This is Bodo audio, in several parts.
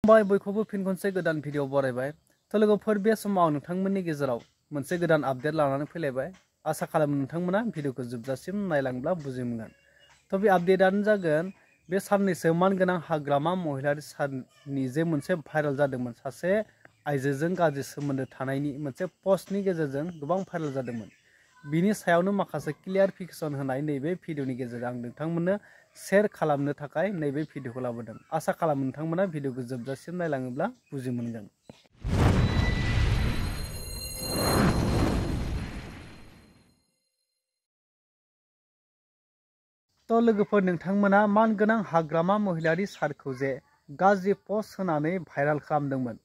बाय बयखौबो फिन खनसे गोदान भिडिअ बरायबाय। थ' लोगोफोर बे समाव नोंथांमोननि गेजेराव मोनसे गोदान आपडेट लानानै फैलायबाय। आसा खालामो नोंथांमोना भिडिअखौ जोबजासिम नायलांब्ला बुजि मोनगोन। थ' बे आपडेटआनो जागोन बे साननैसो मानगोनां हाग्रामा महिलारि साननि जे मोनसे भाइरेल जादोंमोन, सासे आइजोजों गाज्रि सोमोन्दो थानायनि मोनसे पस्टनि गेजेरजों गोबां भाइरेल जादोंमोन। बिनि सायावनो माखासे क्लियारिफिकेसन होनाय नैबे भिडिअनि गेजेरजों आं नोंथांमोननो शेयार खालामनो थाखाय नैबे भिडिअखौ लाबोदों। आसा खालामो नोंथांमोना भिडिअखौ जोबजासिम नायलाङोब्ला बुजि मोनगोन। थ' लोगोफोर, नोंथांमोना मानगोनां हाग्रामा महिलारि सारखौ जे गाज्रि पस्ट होनानै भाइरेल खालामदोंमोन,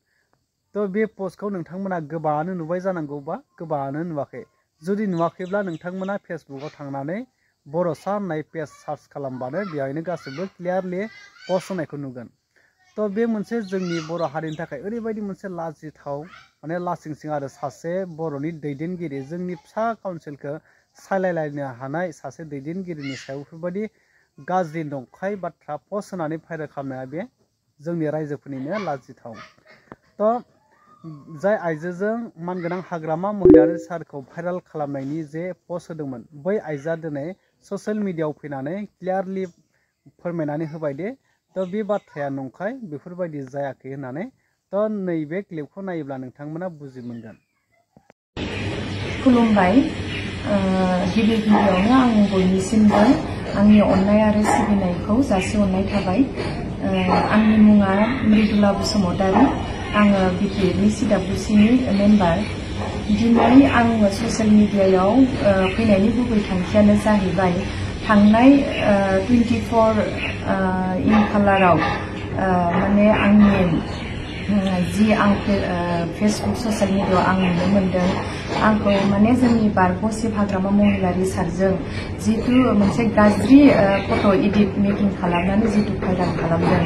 थ' बे पस्टखौ नोंथांमोना गोबाङानो नुबाय जानांगौ बा गोबाङानो नुवाखै। जुदि नुवाखैब्ला नोंथांमोना फेसबुकआव थांनानै बर'सा होननाय पेज सार्च खालामबानो बेवहायनो गासैबो क्लियारलि पस्ट होनायखौ नुगोन। थ' बे मोनसे जोंनि बर' हारिनि थाखाय ओरैबायदि मोनसे लाजिथाव लासिंसिं आरो सासे बर'नि दैदेनगिरि, जोंनि फिसा काउन्सिलखौ सालायलायनो हानाय सासे दैदेनगिरिनि सायाव बेफोरबायदि गाज्रि नंखाय बाथ्रा पस्ट होनानै भाइरेल खालामनाया बे जोंनि रायजोफोरनिनो लाजिथाव। थ' जाय आइजोजों मानगोनां हाग्रामा महिलारि सारखौ भाइरेल खालामनायनि जे पस्ट होदोंमोन, बै आइजोआ दिनै ससियेल मिडियायाव फैनानै क्लियारलि फोरमायनानै होबाय दे थ' बे बाथ्राया नंखाय, बेफोरबायदि जायाखै होननानै। थ' नैबे क्लिपखौ नायोब्ला नोंथांमोना बुजि मोनगोन। खुलुमबाय। गिबि गिबियावनो आं बयनिसिमबो आंनि अननाय आरो सिबिनायखौ जासिहरनाय थाबाय। आंनि मुङा मृदुला बसुमतारी। आङो बिटिआरनि CWCनि मेम्बार। दिनै आङो ससियेल मिडियायाव फैनायनि गुबै थांखियानो जाहैबाय थांनाय 24 खालाराव माने आंनि जि आं फेसबुक ससियेल मिडियायाव आं नुनो मोनदों, आंखौ माने जोंनि बारग'सिब हाग्रामा महिलारि सारजों जितु मोनसे गाज्रि फट' एडिट मेकिं खालामनानै जितु भाइरेल खालामदों।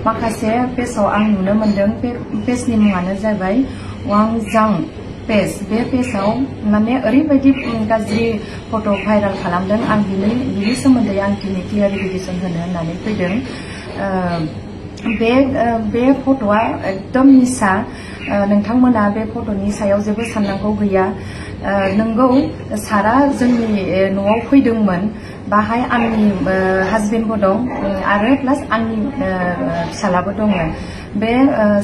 माखासे पेजाव आं नुनो मोनदों, बे पेजनि मुङानो जाबाय वांजां पेज। बे पेजाव माने ओरैबायदि गाज्रि फट' भाइरेल खालामदों। आं बिनि सोमोन्दै आं दिनै क्लियारिफिकेसन होनो होननानै फैदों। बे फट'आ एकदम मिसा। नोंथांमोना बे फट'नि सायाव जेबो साननांगौ गैया। नंगौ, सारा जोंनि न'आव फैदोंमोन। बाहाय आंनि हाजबेन्डबो दं आरो प्लास आंनि फिसालाबो दङ। बे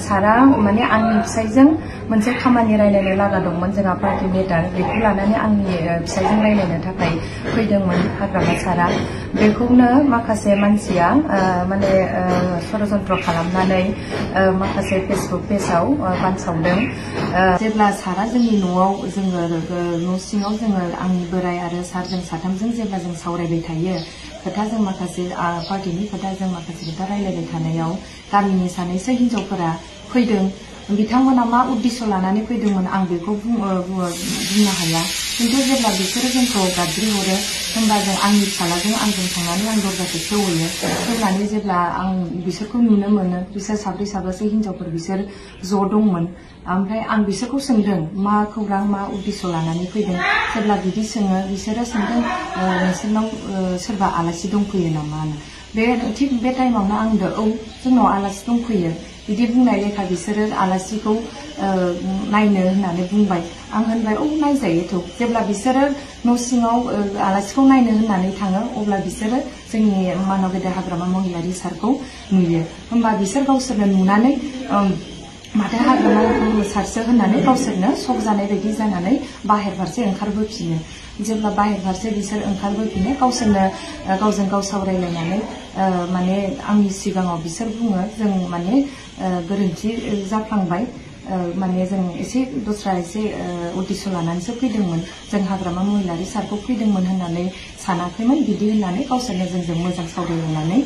सारा माने आंनि फिसाइजों मोनसे खामानि रायलायनो लागा दंमोन, जोंहा पार्टि मेटार। बेखौ लानानै आंनि फिसाइजों रायलायनो थाखाय फैदोंमोन हाग्रामा सारा। बेखौनो माखासे मानसिया माने षड़यन्त्र खालामनानै माखासे फेसबुक पेजाव बानसावदों। जेब्ला सारा जोंनि न'आव जोङो न' सिङाव जोङो आंनि बोराइ आरो सारजों साथामजों जेब्ला जों सावरायबाय थायो, खोथा जों माखासे पार्टिनि खोथा जों माखासे खोथा रायलायबाय थानायाव गामिनि सानैसो हिनजावफोरा फैदों। बिथांमोना मा उद्देश्य लानानै फैदोंमोन आं बेखौ बुंनो हाया, खिन्थु जेब्ला बिसोरो जोंखौ गाबज्रिहरो होमबा जों आंनि फिसालाजों आंजों थांनानै आं दरजाखौ खेवहैयो। खेवनानै जेब्ला आं बिसोरखौ नुनो मोनो, बिसोर साब्रै साबासो हिनजावफोर बिसोर ज' दंमोन। ओमफ्राय आं बिसोरखौ सोंदों मा खौरां, मा उद्देश्य लानानै फैदों। जेब्ला बिदि सोङो, बिसोरो सोंदों नोंसोरनाव सोरबा आलासि दंफैयो नामा होनो। थिग बे टाइमावनो आं होनदों औ जोंनाव आलासि दंफैयो। बिदि बुंनाय लेखा बिसोरो आलासिखौ नायनो होननानै बुंबाय। आं होनबाय औ नायजायोथ'। जेब्ला बिसोरो न' सिङाव आलासिखौ नायनो होननानै थाङो, अब्ला बिसोरो जोंनि मानाव गेदेर हाग्रामा महिलारि सारखौ नुयो। होमबा बिसोर गावसोरनो नुनानै माथो हाग्रामा सारसो होननानै गावसोरनो शक जानाय बायदि जानानै बाहेर फारसे ओंखारबोफिनो। जेब्ला बाहेर फारसे बिसोर ओंखारबोफिनो, गावसोरनो गावजों गाव सावरायलायनानै माने आंनि सिगाङाव बिसोर बुङो जों माने गोरोन्थि जाफ्लांबाय, माने जों एसे दस्रा एसे उद्देश्य लानानैसो फैदोंमोन, जों हाग्रामा महिलारि सारखौ फैदोंमोन होननानै सानाखैमोन। बिदि होननानै गावसोरनो जोंजों मोजां सावरायलायनानै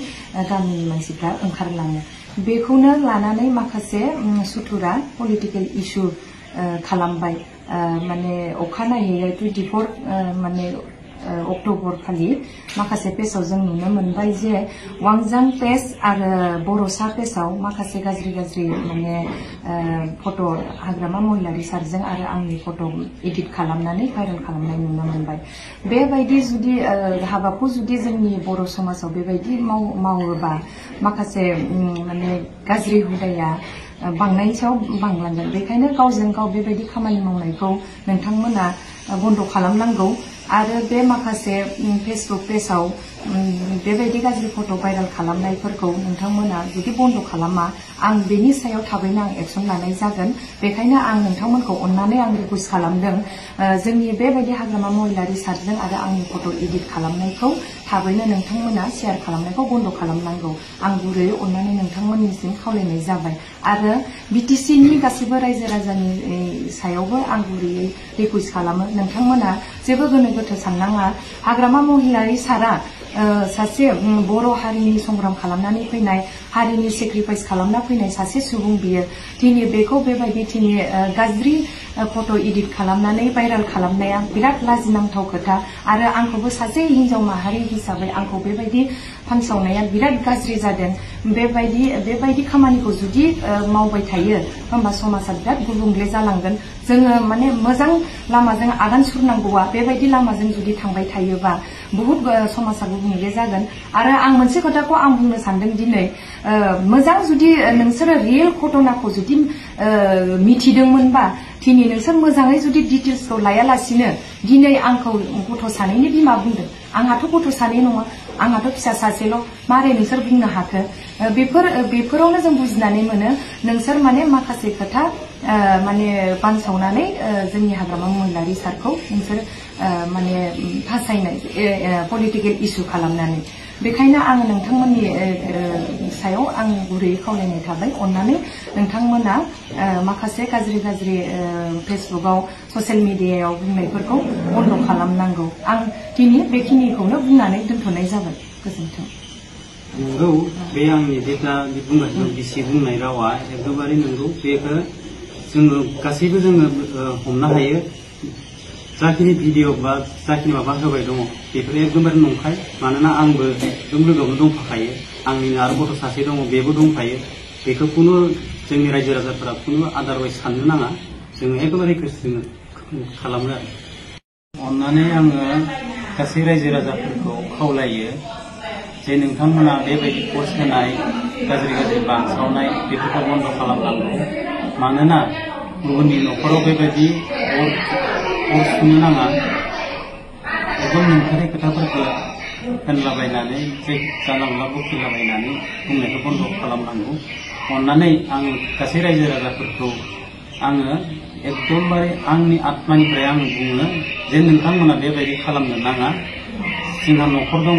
गामिनि मानसिफ्रा ओंखारलाङो। बेखौनो लानानै माखासे सुथुरा पलिटिकेल इस्यु खालामबाय। माने अखानायै 24 माने अक्ट'बर खालि माखासे पेजाव जों नुनो मोनबाय जे वांजां पेज आरो बर'सा पेजाव माखासे गाज्रि माने फट' हाग्रामा महिलारि सारजों आरो आंनि फट' एडिट खालामनानै भाइरेल खालामनाय नुनो मोनबाय। बेबायदि जुदि हाबाखौ जुदि जोंनि बर' समाजाव बेबायदि मावोबा माखासे माने गाज्रि हुदाया बांनायनि सायाव बांलांगोन। बेखायनो गावजों गाव बेबायदि खामानि मावनायखौ नोंथांमोना बन्द खालामनांगौ आरो बे माखासे फेसबुक पेजाव बेबायदि गाज्रि फट' भाइरेल खालामनायफोरखौ नोंथांमोना जुदि बन्द खालामा आं बेनि सायाव थाबैनो आं एक्सन लानाय जागोन। बेखायनो आं नोंथांमोनखौ अननानै आं रिकुवेस्ट खालामदों जोंनि बेबायदि हाग्रामा महिलारि सारजों आरो आंनि फट' एडिट खालामनायखौ थाबैनो नोंथांमोना शेयार खालामनायखौ बन्द खालामनांगौ। आं गुरैयै अननानै नोंथांमोननिसिम खावलायनाय जाबाय आरो BTC नि गासैबो रायजो राजानि सायावबो आं गुरैयै रिकुवेस्ट खालामो नोंथांमोना जेबो गोनो गोथो साननाङा। हाग्रामा महिलारि सारा सासे बर' हारिनि संग्राम खालामनानै फैनाय हारिनि सेक्रिफाइस खालामना फैनाय सासे सुबुं बियो दिनै बेखौ बेबायदि दिनै गाज्रि फट' एडिट खालामनानै भाइरेल खालामनाया बिराद लाजिनांथाव खोथा आरो आंखौबो सासे हिनजाव माहारि हिसाबै आंखौ बेबायदि फानसावनाया बिराद गाज्रि जादों। बेबायदि खामानिखौ जुदि मावबाय थायो होमबा समाजा बिराद गुबुंले जालांगोन। जोङो माने मोजां लामाजों आगान सुरनांगौआ बेबायदि लामाजों जुदि थांबाय थायोबा बहुत समाजा गुबुंले जागोन। आरो आं मोनसे खोथाखौ आं बुंनो सानदों दिनै मोजां जुदि नोंसोरो रियेल घटनाखौ जुदि मिथिदोंमोनबा दिनै नोंसोर मोजाङै जुदि डिटेल्सखौ लायालासिनो दिनै आंखौ गथ' सानैनि बिमा बुंदों। आंहाथ' गथ' सानै नङा, आंहाथ' फिसा सासेल'। मारै नोंसोर बुंनो हाखो? बेफोरावनो जों बुजिनानै मोनो नोंसोर माने माखासे खोथा माने बानसावनानै जोंनि हाग्रामा महिलारि सारखौ नोंसोर माने फासायनाय पलिटिकेल इस्यु खालामनानै। बेखायनो आङो नोंथांमोननि सायाव आं गुरैयै खावलायनाय थाबाय अननानै नोंथांमोना माखासे गाज्रि फेसबुकआव ससियेल मिडियायाव बुंनायफोरखौ बन्द खालामनांगौ। आं दिनै बेखिनिखौनो बुंनानै दोनथ'नाय जाबाय। गोजोन्थों। नंगौ, बे आंनि जेब्ला बुंगासिनो बिसि बुंनाय रावा एकदमबारे नंगौ। बेखौ जोङो गासैबो जोङो हमनो हायो। जाखिनि भिडिअ बा जाखिनि माबा होबाय दङ बेफोर एकदमबारे नंखाय। मानोना आंबो एकदम लोगोआवनो दंफाखायो, आंनिनो आरो गथ' सासे दङ बेबो दंफायो। बेखौ खुनु जोंनि रायजो राजाफोरा खुनु आदारवाइज साननो नाङा। जोङो एकदमबारे गोसो खालामो आरो अननानै आङो गासै रायजो राजाफोरखौ खावलायो जे नोंथांमोना बेबायदि पस्ट होनाय गाज्रि बानसावनाय बेफोरखौ बन्द खालामनांगौ। मानोना गुबुननि न'खराव बेबायदि अर सुनो नाङा। एकदम नंथारै खोथाफोरखौ होनलाबायनानै जानला बखिलाबायनानै बुंनायखौ बन्द खालामनांगौ। अननानै आं गासै रायजो राजाफोरखौ आङो एकदमबारे आंनि आत्मानिफ्राय आं बुङो जे नोंथांमोना बेबायदि खालामनो नाङा। जोंहा न'खर दङ,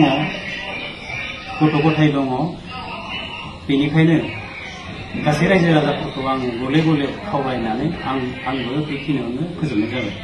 गथ' गथाय दङ। बेनिखायनो गासै रायजो राजाफोरखौ आं गले गले खावलायनानै आंबो बेखिनियावनो फोजोबनाय जाबाय।